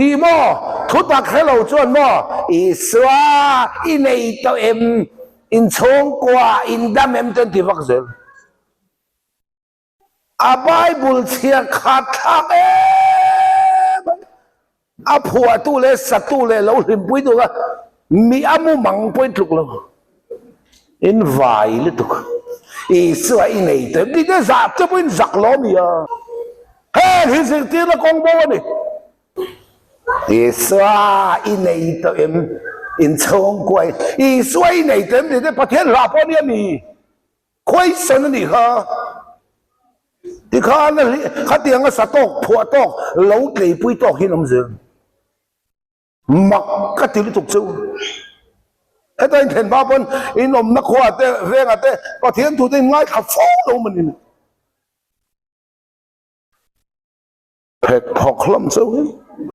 Ih maw, thutak hre lo chuan maw, Isua i nei tawh em, in chhungkua in dam em te an ti vak zel. A Bible chhiar khat thlak em a, a phuahtu leh satu leh lo hlimpui tu kha mi a mumang pawhin tluk lo. In vai lutuk. Isua i nei tawh em tih te zah te pawhin zak lo a ni a. Heng hi zirtirna kawng bo a ni. Isua i nei tawh em? In chhungkua i Isua i nei tawh em tih te Pathian hla pawh a nia mi? Question a nih kha. Tikhan khatiang a sa tawk, phuah tawk, lo tleipui tawk hi an awm zel. Mak ka ti lutuk chu. Heta inthlen hma pawn in awmna khuaah te, vengah te Pathian thute in ngaithla fo lo maw ni? Phek phawk hlawm chu.